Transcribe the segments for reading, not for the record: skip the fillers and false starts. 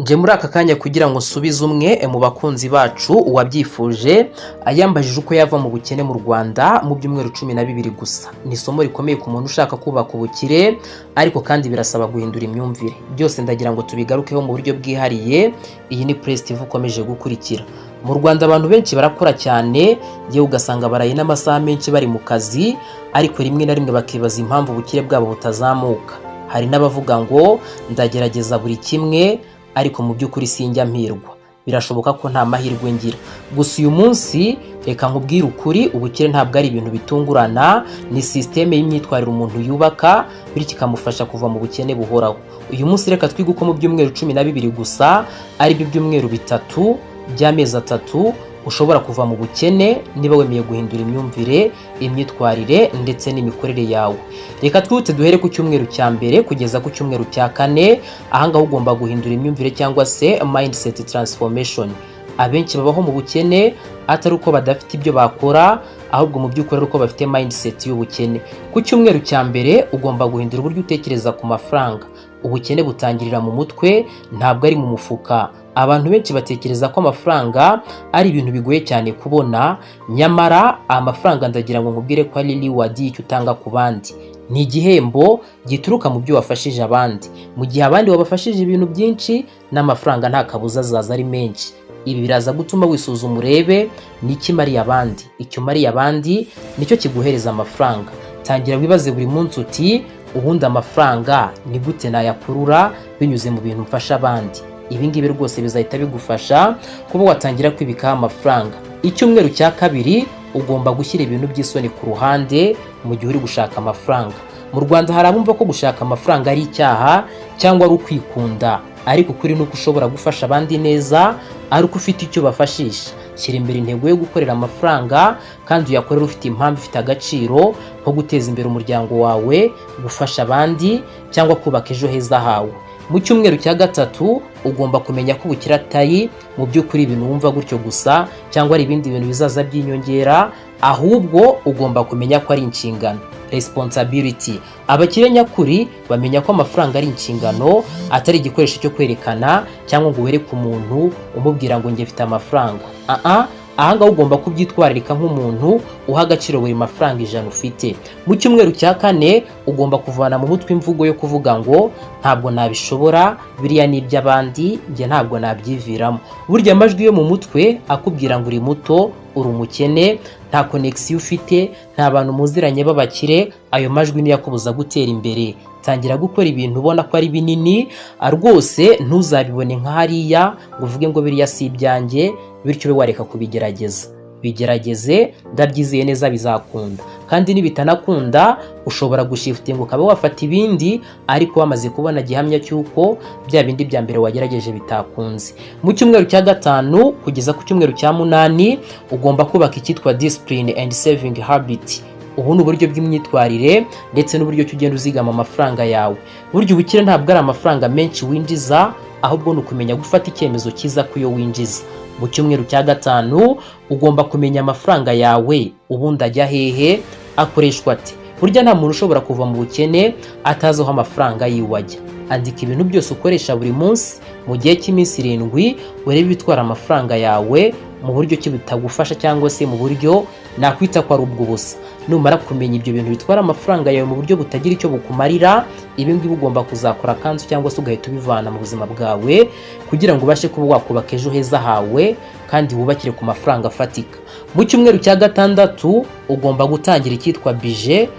Nje muri aka kanya kugira ngo nsubize umwe mu bakunzi bacu wabyifuje, yambajije uko yava mu bukene mu Rwanda mu byumweru 12 gusa. Ni isomo rikomeye ku muntu ushaka kubaka ubukire, ariko kandi birasaba guhindura imyumvire. Byose ndagira ngo tubigarukeho mu buryo bwihariye. Iyi ni Press TV ukomeje gukurikira. Mu Rwanda abantu benshi barakora cyane, yewe ugasanga baraye n'amasaha menshi bari mu kazi, ariko rimwe na rimwe bakibaza impamvu ubukire bwabo butazamuka. Hari n'abavuga ngo ndagerageza buri kimwe, ariko mu by'ukuri sinjya mpirwa, birashoboka ko nta mahirwe ngira. Gusa uyu munsi reka nkubwire ukuri: ubukire ntabwo ari ibintu bitungurana, ni sisiteme y'imyitwarire umuntu yubaka, bityo ikamufasha kuva mu bukene buhoraho. Uyu munsi reka twige uko mu byumweru 12 gusa, ari byo byumweru 3 by'amezi 3, ushobora kuva mu bukene niba wemeye guhindura imyumvire, imyitwarire ndetse n'imikorere yawe. Reka twihute duhere ku cyumweru cya mbere kugeza ku cyumweru cya kane. Ahangaha ugomba guhindura imyumvire cyangwa se mindset transformation. Abenshi babaho mu bukene atari uko badafite ibyo bakora, ahubwo mu by'ukuri ari uko bafite mindset y'ubukene. Ku cyumweru cya mbere ugomba guhindura uburyo utekereza ku mafaranga. Ubukene butangirira mu mutwe, ntabwo ari mu mufuka. Abantu benshi batekereza ko amafaranga ari ibintu bigoye cyane kubona, nyamara amafaranga, ndagira ngo nkubwire ko ari reward y'icyo utanga ku bandi. Ni igihembo gituruka mu byo wafashije abandi. Mu gihe abandi wabafashije ibintu byinshi, n'amafaranga nta kabuza azaza ari menshi. Ibi biraza gutuma wisuzuma, urebe n'icyo imariye abandi. Icyo umariye abandi nicyo kiguhereza amafaranga. Tangira wibaze buri munsi uti: "Ubundi amafaranga ni gute nayakurura binyuze mu bintu mfasha abandi?" Ibi ngibi rwose bizahita bigufasha kuba watangira kwibikaho amafaranga. Icyumweru cya kabiri ugomba gushyira ibintu by'isoni ku ruhande mu gihe uri gushaka amafaranga. Mu Rwanda hari abumva ko gushaka amafaranga ari icyaha cyangwa ari ukwikunda, ariko ukuri ni uko ushobora gufasha abandi neza ari uko ufite icyo bafashisha. Shyira imbere intego yo gukorera amafaranga, kandi uyakorere ufite impamvu ifite agaciro, nko guteza imbere umuryango wawe, gufasha abandi cyangwa kubaka ejo heza hawe. Mu cyumweru cya gatatu ugomba kumenya ko ubukire atari mu by'ukuri ibintu wumva gutyo gusa cyangwa ari ibindi bintu bizaza by'inyongera, ahubwo ugomba kumenya ko ari inshingano, responsibility. Abakire nyakuri bamenya ko amafaranga ari inshingano, atari igikoresho cyo kwerekana cyangwa ngo wereke umuntu umubwira ngo njye mfite amafaranga. Aa, ahangaha ugomba kubyitwararika nk'umuntu uha agaciro buri mafaranga 100 ufite. Mu cyumweru cya kane ugomba kuvana mu mutwe imvugo yo kuvuga ngo ntabwo nabishobora, biriya ni iby'abandi, njye ntabwo nabyiviramo. Burya amajwi yo mu mutwe akubwira ngo uri muto, uri umukene, nta connection ufite, nta bantu muziranye b'abakire, ayo majwi niyo akubuza gutera imbere. Tangira gukora ibintu ubona ko ari binini rwose, ntuzabibone nka hariya ngo uvuge ngo biriya si ibyanjye, bityo ube wareka kubigerageza. Bigerageze, ndabyizeye neza bizakunda. Kandi nibitanakunda ushobora gushiftinga ukaba wafata ibindi, ariko wamaze kubona gihamya cy'uko bya bindi bya mbere wagerageje bitakunze. Mu cyumweru cya gatanu kugeza ku cyumweru cya munani ugomba kubaka icyitwa discipline and saving habit. Ubu ni uburyo bw'imyitwarire ndetse n'uburyo ki ugenda uzigama amafaranga yawe. Burya ubukire ntabwo ari amafaranga menshi winjiza, ahubwo ni ukumenya gufata icyemezo cyiza ku yo winjiza. Mu cyumweru cya gatanu ugomba kumenya amafaranga yawe ubundi ajya hehe, akoreshwa ate. Burya nta muntu ushobora kuva mu bukene atazi aho amafaranga yiwe ajya. Andika ibintu byose ukoresha buri munsi mu gihe cy'iminsi 7, urebe ibitwara amafaranga yawe mu buryo ki bitagufasha cyangwa se mu buryo nakwita ko ari ubw'ubusa. Numara kumenya ibyo bintu bitwara amafaranga yawe mu buryo butagira icyo bukumarira, ibi ngibi ugomba kuzakora kanzu cyangwa se ugahita ubivana mu buzima bwawe, kugira ngo ubashe kuba wakubaka ejo heza hawe kandi wubakire ku mafaranga afatika. Mu cyumweru cya gatandatu ugomba gutangira icyitwa budget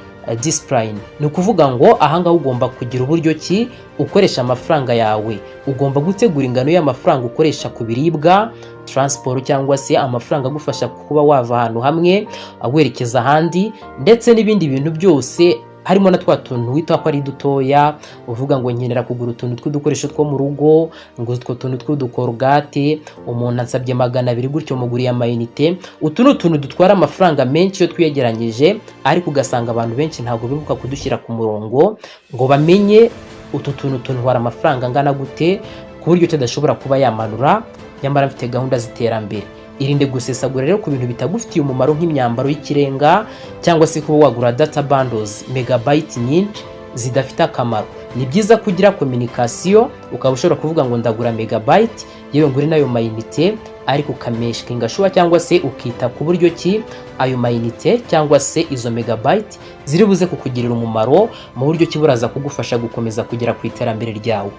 discipline. Ni ukuvuga ngo ahangaha ugomba kugira uburyo ki ukoresha amafaranga yawe. Ugomba gutegura ingano y'amafaranga ukoresha ku biribwa, transport cyangwa se amafaranga agufasha kuba wava ahantu hamwe werekeza ahandi, ndetse n'ibindi bintu byose, harimo na twa tuntu wita ko ari dutoya, uvuga ngo nkenera kugura utuntu tw'udukoresho two mu rugo, ngo utwo tuntu tw'udukorogate, umuntu ansabye 200 gutyo muguriye amayinite. Utu ni utuntu dutwara amafaranga menshi iyo twiyegeranyije, ariko ugasanga abantu benshi ntabwo bibuka kudushyira ku murongo ngo bamenye utu tuntu tuntwara amafaranga angana gute, ku buryo tudashobora kuba yamanura nyamara mfite gahunda z'iterambere. Irinde gusesagura rero ku bintu bitagufitiye umumaro, nk'imyambaro y'ikirenga cyangwa se kuba wagura data bundles megabyte nyinshi. zidafite akamaro. Ni byiza kugira communication, ukaba ushobora kuvuga ngo ndagura megabyte, yewe ngure n'ayo mayinite, ariko ukamakinga sure cyangwa se ukita ku buryo ki ayo mayinite cyangwa se izo megabyte ziri buze kukugirira umumaro mu buryo ki buraza kugufasha gukomeza kugera ku iterambere ryawe.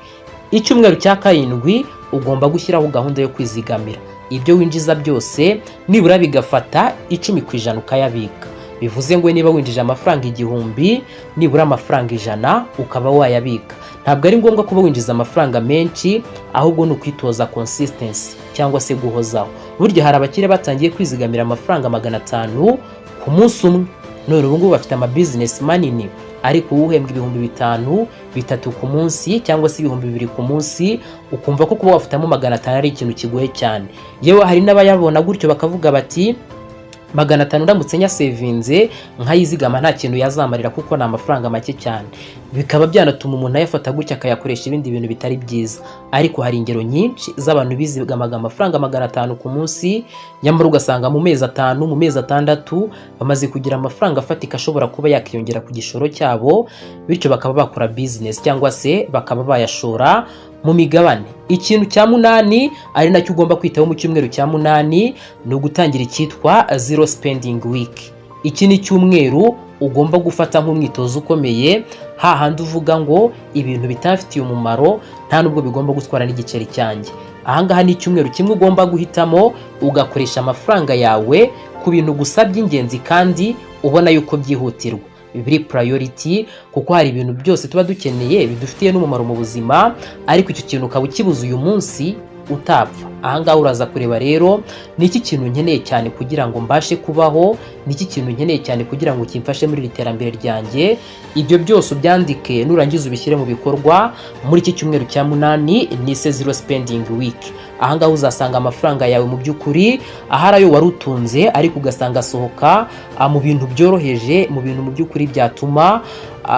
Icyumweru cya karindwi, ugomba gushyiraho gahunda yo kwizigamira. Ibyo winjiza byose nibura bigafata 10% ukayabika. Bivuze ngo niba winjije amafaranga 1000, nibura amafaranga 100 ukaba wayabika. Ntabwo ari ngombwa kuba winjiza amafaranga menshi, ahubwo ni ukwitoza consistency cyangwa se guhozaho. Burya hari abakire batangiye kwizigamira amafaranga 500 ku munsi umwe, none ubu ngubu bafite amabizinesi manini. Ariko wowe uhembwa 5000, 3000 ku munsi cyangwa se 2000 ku munsi, ukumva ko kuba wafitamo 500 ari ikintu kigoye cyane. Yewe, hari n'abayabona gutyo bakavuga bati 500 ndamutse nyasevinze nkayizigama nta kintu yazamarira, kuko ni amafaranga make cyane. Bikaba byanatuma umuntu ayafata gutya akayakoresha ibindi bintu bitari byiza. Ariko hari ingero nyinshi z'abantu bizigamaga amafaranga 500 ku munsi, nyamara ugasanga mu mezi 5, mu mezi 6 bamaze kugira amafaranga afatika ashobora kuba yakiyongera ku gishoro cyabo, bityo bakaba bakora bizinesi cyangwa se bakaba bayashora mu migabane. Ikintu cya munani ari nacyo ugomba kwitaho mu cyumweru cya munani ni ugutangira icyitwa zero spending week. Iki ni icyumweru ugomba gufata nk'umwitozo ukomeye, hahandi uvuga ngo ibintu bitamfitiye umumaro nta nubwo bigomba gutwara n'igiceri cyanjye. Ahangaha ni icyumweru kimwe ugomba guhitamo ugakoresha amafaranga yawe ku bintu gusa by'ingenzi kandi ubona yuko byihutirwa, biri priority, kuko hari ibintu byose tuba dukeneye bidufitiye n'umumaro mu buzima, ariko icyo kintu ukaba ukibuze uyu munsi utapfa. Ahangaha uraza kureba rero: ni iki kintu nkeneye cyane kugira ngo mbashe kubaho? Ni iki kintu nkeneye cyane kugira ngo kimfashe muri iri terambere ryanjye? Ibyo byose ubyandike, nurangiza ubishyire mu bikorwa muri iki cyumweru cya munani nise zero spending week. Ahangaha uzasanga amafaranga yawe mu by'ukuri ahari ayo wari utunze, ariko ugasanga asohoka mu bintu byoroheje, mu bintu mu by'ukuri byatuma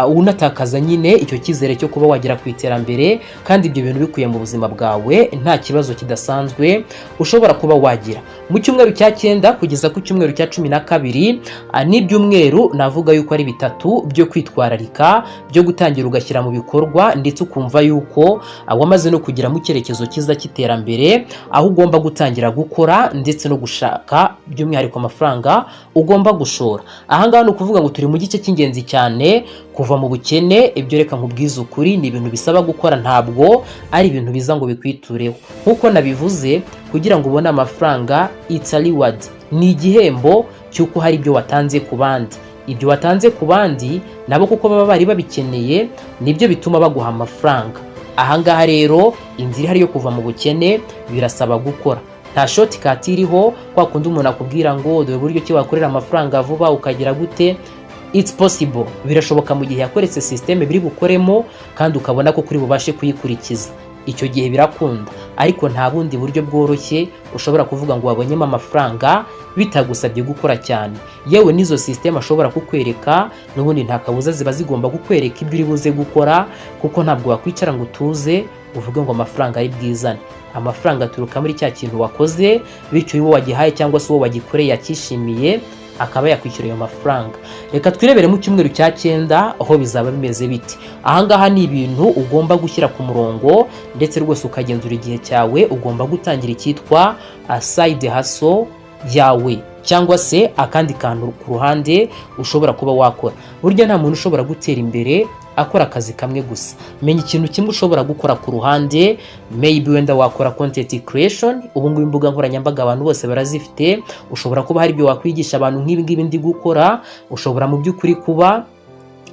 unatakaza nyine icyo cyizere cyo kuba wagera ku iterambere, kandi ibyo bintu bikuye mu buzima bwawe nta kibazo kidasanzwe ushobora kuba wagira. Mu cyumweru cya cyenda kugeza ku cyumweru cya 12 n'ibyumweru navuga yuko ari bitatu byo kwitwararika, byo gutangira ugashyira mu bikorwa, ndetse ukumva yuko wamaze no kugera mu cyerekezo cyiza cy'iterambere, aho ugomba gutangira gukora ndetse no gushaka by'umwihariko amafaranga ugomba gushora. Ahangaha ni ukuvuga ngo turi mu gice cy'ingenzi cyane. Kuva mu bukene, ibyo reka nkubwize ukuri, ni ibintu bisaba gukora, ntabwo ari ibintu biza ngo bikwitureho. Nk'uko nabivuze, kugira ngo ubone amafaranga, it's a reward, ni igihembo cy'uko hari ibyo watanze ku bandi. Ibyo watanze ku bandi nabo, kuko baba bari babikeneye, nibyo bituma baguha amafaranga. Ahangaha rero inzira ihari yo kuva mu bukene birasaba gukora, nta shortcut iriho. Kwa kundi umuntu akubwira ngo dore uburyo ki wakorera amafaranga vuba ukagira gute, it's possible, birashoboka mu gihe yakoretse système biri bukoremo kandi ukabona ko kuri bubashe kuyikurikiza, icyo gihe birakunda. Ariko nta bundi buryo bworoshye ushobora kuvuga ngo wabonyemo amafaranga bitagusabye gukora cyane. Yewe, n'izo système ashobora kukwereka n'ubundi nta kabuza ziba zigomba kukwereka ibyo uri buze gukora, kuko ntabwo wakwicara ngo utuze uvuge ngo amafaranga ari bwizane. Amafaranga aturuka muri cya kintu wakoze, bityo uwo wagihaye cyangwa se uwo wagikoreye yakishimiye, akaba yakwishyura ayo mafaranga. Reka twirebere mu cyumweru cya cyenda aho bizaba bimeze bite. Ahangaha ni ibintu ugomba gushyira ku murongo ndetse rwose ukagenzura igihe cyawe. Ugomba gutangira icyitwa side hustle yawe cyangwa se akandi kantu ku ruhande ushobora kuba wakora. Burya nta muntu ushobora gutera imbere akora akazi kamwe gusa. Menya ikintu kimwe ushobora gukora ku ruhande. Maybe wenda wakora content creation. Ubu ngubu imbuga nkoranyambaga abantu bose barazifite. Ushobora kuba hari ibyo wakwigisha abantu nk'ibi ngibi ndi gukora. Ushobora mu by'ukuri kuba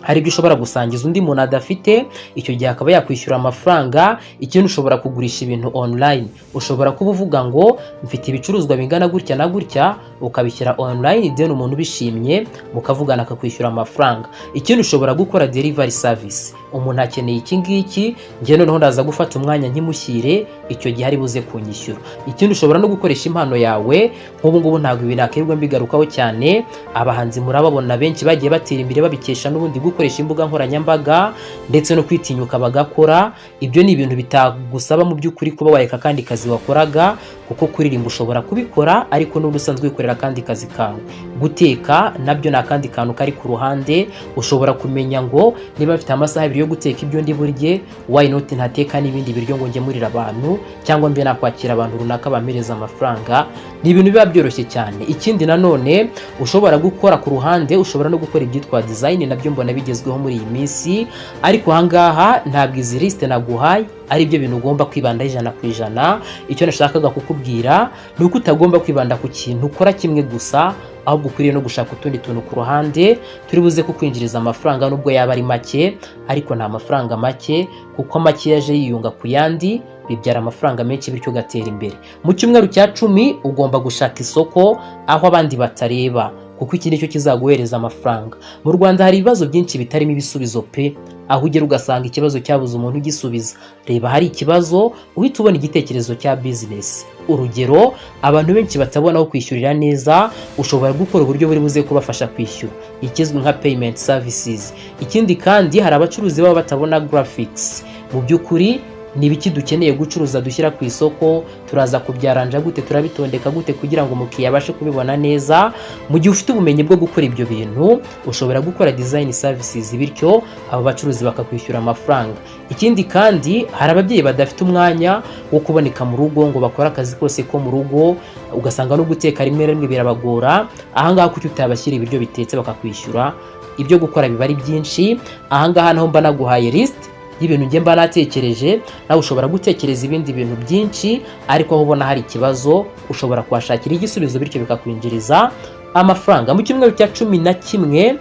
hari ibyo ushobora gusangiza undi muntu adafite, icyo gihe akaba yakwishyura amafaranga. Ikindi, ushobora kugurisha ibintu online. Ushobora kuba uvuga ngo mfite ibicuruzwa bingana gutya na gutya, ukabishyira online, then umuntu ubishimye mukavugana akakwishyura amafaranga. Ikindi, ushobora gukora delivery service. Umuntu akeneye iki ngiki, njye noneho ndaza gufata umwanya nkimushyire, icyo gihe ari buze kunyishyura. Ikindi, ushobora no gukoresha impano yawe. Nk'ubu ngubu ntabwo ibi nakwirirwa mbigarukaho cyane, abahanzi murababona benshi bagiye batera imbere babikesha n'ubundi gukoresha imbuga nkoranyambaga ndetse no kwitinyuka bagakora. Ibyo ni ibintu bitagusaba mu by'ukuri kuba wareka akandi kazi wakoraga. Kuko kuririmba ushobora kubikora, ariko n'ubu usanzwe wikorera akandi kazi kawe. Guteka nabyo ni akandi kantu kari ku ruhande. Ushobora kumenya ngo niba mfite amasaha 2 yo guteka ibyo ndi burye, why not ntateka n'ibindi biryo ngo ngemurire abantu, cyangwa mbe nakwakira abantu runaka bampereza amafaranga? Ni ibintu biba byoroshye cyane. Ikindi nanone ushobora gukora ku ruhande, ushobora no gukora ibyitwa design, nabyo mbona bigezweho muri iyi minsi. Ariko ahangaha ntabwo izi liste naguhaye ari byo bintu ugomba kwibandaho 100%. Icyo nashakaga kukubwira ni uko utagomba kwibanda ku kintu ukora kimwe gusa, ahubwo ukwiriye no gushaka utundi tuntu ku ruhande turi buze kukwinjiriza amafaranga, nubwo yaba ari make. Ariko nta mafaranga make, kuko make yaje yiyunga ku yandi bibyara amafaranga menshi, bityo ugatera imbere. Mu cyumweru cya 10 ugomba gushaka isoko aho abandi batareba, kuko iki nicyo kizaguhereza amafaranga. Mu Rwanda hari ibibazo byinshi bitarimo ibisubizo pe, aho ugera ugasanga ikibazo cyabuze umuntu ugisubiza. Reba, hari ikibazo uhita ubona igitekerezo cya bizinesi. Urugero, abantu benshi batabona aho kwishyurira neza, ushobora gukora uburyo buri buze kubafasha kwishyura, ikizwi nka payment services. Ikindi kandi, hari abacuruzi baba batabona graphics. Mu by'ukuri ni ibiki dukeneye gucuruza dushyira ku isoko? Turaza kubyaranja gute? Turabitondeka gute kugira ngo umukiriya abashe kubibona neza? Mu gihe ufite ubumenyi bwo gukora ibyo bintu, ushobora gukora design services, bityo abo bacuruzi bakakwishyura amafaranga. Ikindi kandi, hari ababyeyi badafite umwanya wo kuboneka mu rugo ngo bakore akazi kose ko mu rugo, ugasanga no guteka rimwe na rimwe birabagora. Ahangaha kuki utabashyira ibiryo bitetse bakakwishyura? Ibyo gukora biba ari byinshi. Ahangaha naho mba naguhaye list y'ibintu njye mba natekereje. Nawe ushobora gutekereza ibindi bintu byinshi, ariko aho ubona hari ikibazo ushobora kuhashakira igisubizo, bityo bikakwinjiriza amafaranga. Mu cyumweru cya 11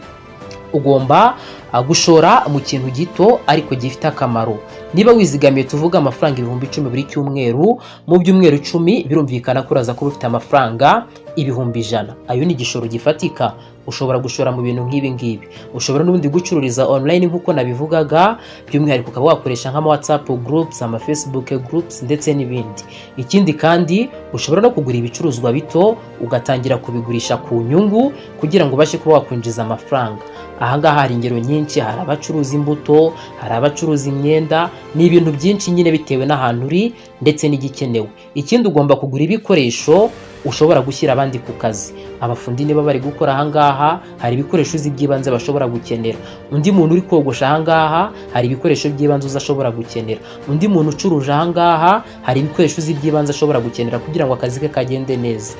ugomba gushora mu kintu gito ariko gifite akamaro. Niba wizigamiye, tuvuga, amafaranga 10,000 buri cyumweru, mu byumweru 10 birumvikana ko uraza kuba ufite amafaranga 100,000. Ayo ni igishoro gifatika. Ushobora gushora mu bintu nk'ibi ngibi. Ushobora n'ubundi gucururiza online nk'uko nabivugaga, by'umwihariko ukaba wakoresha nk'ama WhatsApp groups, ama Facebook groups ndetse n'ibindi. Ikindi kandi, ushobora no kugura ibicuruzwa bito ugatangira kubigurisha ku nyungu kugira ngo ubashe kuba wakwinjiza amafaranga. Ahangaha hari ingero nyinshi: hari abacuruza imbuto, hari abacuruza imyenda, ni ibintu byinshi nyine bitewe n'ahantu uri ndetse n'igikenewe. Ikindi, ugomba kugura ibikoresho ushobora gushyira abandi ku kazi. Abafundi niba bari gukora ahangaha, hari ibikoresho uzi by'ibanze bashobora gukenera. Undi muntu uri kogosha ahangaha, hari ibikoresho by'ibanze uzi ashobora gukenera. Undi muntu ucuruje ahangaha, hari ibikoresho uzi by'ibanze ashobora gukenera kugira ngo akazi ke kagende neza.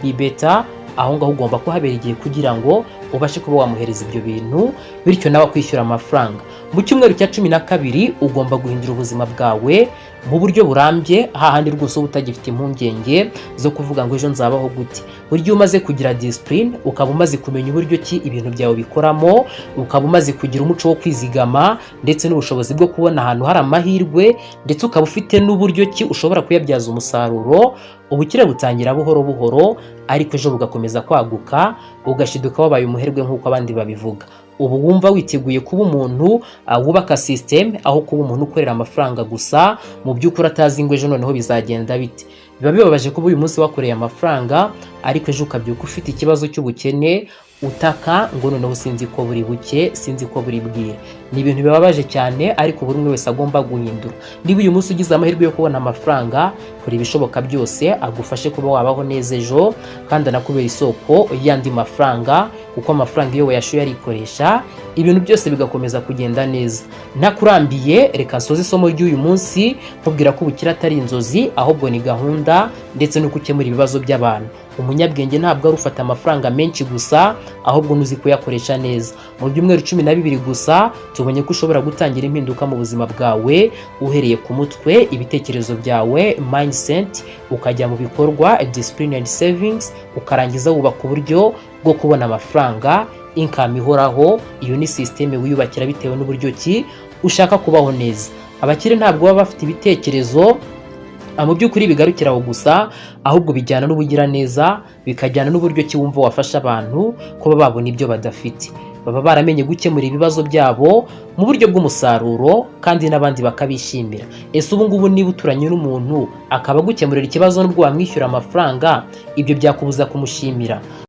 Bibeta aho ngaho ugomba kuhabera igihe kugira ngo ubashe kuba wamuhereza ibyo bintu, bityo nawe akwishyura amafaranga. Mu cyumweru cya 12 ugomba guhindura ubuzima bwawe mu buryo burambye, hahandi rwose uba utagifite impungenge zo kuvuga ngo ejo nzabaho gute. Buryo umaze kugira discipline, ukaba umaze kumenya uburyo ki ibintu byawe bikoramo, ukaba umaze kugira umuco wo kwizigama ndetse n'ubushobozi bwo kubona ahantu hari amahirwe, ndetse ukaba ufite n'uburyo ki ushobora kuyabyaza umusaruro, ubukire butangira buhoro buhoro, ariko ejo bugakomeza kwaguka, ugashiduka wabaye umuherwe nk'uko abandi babivuga. Ubu wumva witeguye kuba umuntu wubaka system, aho kuba umuntu ukorera amafaranga gusa, mu by'ukuri atazi ngo ejo noneho bizagenda bite. Biba bibabaje kuba uyu munsi wakoreye amafaranga, ariko ejo ukabyuka ufite ikibazo cy'ubukene, utaka ngo noneho sinzi ko buri buke, sinzi ko buri bwire. Ni ibintu bibabaje cyane, ariko buri umwe wese agomba guhindura. Niba uyu munsi ugize amahirwe yo kubona amafaranga, kora ibishoboka byose agufashe kuba wabaho neza ejo, kandi anakubera isoko y'andi mafaranga, kuko amafaranga iyo wayashoye arikoresha, ibintu byose bigakomeza kugenda neza. Ntakurambiye, reka nsoze isomo ry'uyu munsi nkubwira ko ubukire atari inzozi, ahubwo ni gahunda ndetse no gukemura ibibazo by'abantu. Umunyabwenge ntabwo ari ufata amafaranga menshi gusa, ahubwo n'uzi kuyakoresha neza. Mu byumweru 12 gusa tubonye ko ushobora gutangira impinduka mu buzima bwawe, uhereye ku mutwe, ibitekerezo byawe, mindset, ukajya mu bikorwa, discipline and savings, ukarangiza wubaka uburyo bwo kubona amafaranga, income ihoraho. Iyo ni system wiyubakira bitewe n'uburyo ki ushaka kubaho neza. Abakire ntabwo baba bafite ibitekerezo mu by'ukuri bigarukira aho gusa, ahubwo bijyana n'ubugiraneza, bikajyana n'uburyo ki wumva wafasha abantu kuba babona ibyo badafite. Baba baramenye gukemura ibibazo byabo mu buryo bw'umusaruro, kandi n'abandi bakabishimira. Ese ubu ngubu niba uturanye n'umuntu akaba agukemurira ikibazo, n'ubwo wamwishyura amafaranga, ibyo byakubuza kumushimira?